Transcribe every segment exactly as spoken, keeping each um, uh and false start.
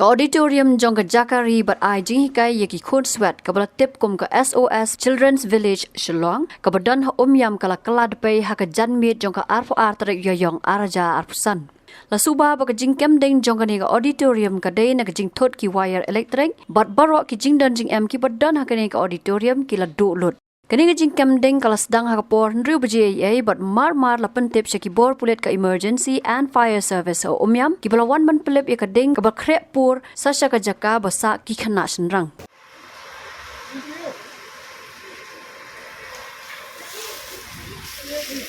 Auditorium jong ka jaka ri bad ai jinghikai ïa ki khun swet kaba la tip kum ka S O S Children's Village Shillong, kaba don ha Umiam, ka la kylla dpei ha ka janmiet jong ka arphew ar tarik Ïaïong ar hajar arphew san. La suba ba ka jingkem ding jong kane ka auditorium ka dei na ka jingthut ki wire elektrik bad baroh ki jingdon jingem kiba don ha kane ka auditorium ki la duh lut. Kane ka jingkem ding ka la sdang ha ka por hynriew baje eiei bad mar mar la pyntip sha ki bor pulit ka Emergency and Fire Service ha Umiam, kiba la wan ban pynlip ïa ka ding kaba khreh pur sa sha ka jaka ba sah ki khynnah shynrang.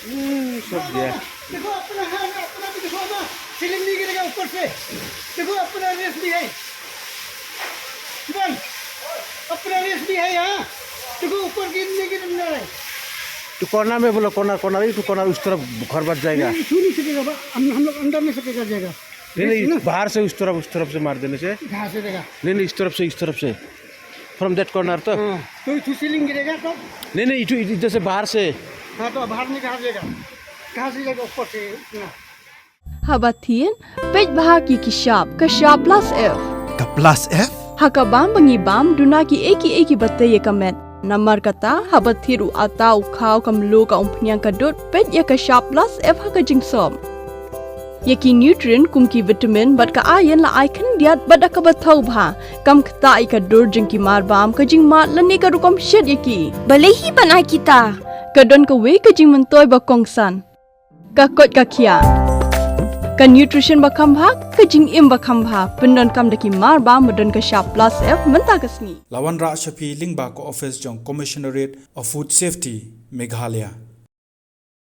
हम्म, सब गया। देखो अपना, हाँ, अपना भी देखो ना, सीलिंग नहीं गिरेगा ऊपर से। देखो अपना रेस भी है। शिवम, अपना रेस भी है यहाँ। देखो ऊपर गिरने की डर है। तो कोना में बोलो, कोना, कोना, ये तो कोना उस तरफ घर बच जाएगा। नहीं, छू नहीं सकेगा बा-, हम, हम लोग अंदर नहीं सकेगा जाएगा। नहीं, नहीं, बाहर से उस तरफ, उस तरफ से मार देने से। घास रहेगा। नहीं, नहीं, इस तरफ से, इस तरफ से। From that corner तो? हाँ, तो इधर सीलिंग गिरेगा तो? नहीं, नहीं, इधर, इधर से बाहर से। हाँ, तो बाहर में कहाँ जाएगा? कहाँ से जाएगा ऊपर से इतना? Haba thied, peit bha ïa ki shap, ka shap plus F. Ka plus F? Ha ka bam ba ngi bam, duna kiei kiei kiba tei ïa ka met. Namar kata, haba thied u atta, u khaw, ka mluh, ka umphniang, ka dud, peit ïa ka shap plus F ha ka jingsop. Ïa ki nutrient kum ki vitamin bad ka iron la ai khyndiat bad da kaba thaw bha. Kam ktah ïa ka dur jong ki mar bam, ka jingmad lane ka rukom shet ïa ki. Balei hi ban ai kita? Ka don kawei ka jingmyntoi ba kongsan. Ka koit ka khiah. Ka nutrition ba kham bha, ka jingim ba kham bha. Pyndonkam da ki mar bam ba don ka shap plus F mynta ka sngi. La wanrah sha phi lyngba ka office jong Commissionerate of Food Safety, Meghalaya.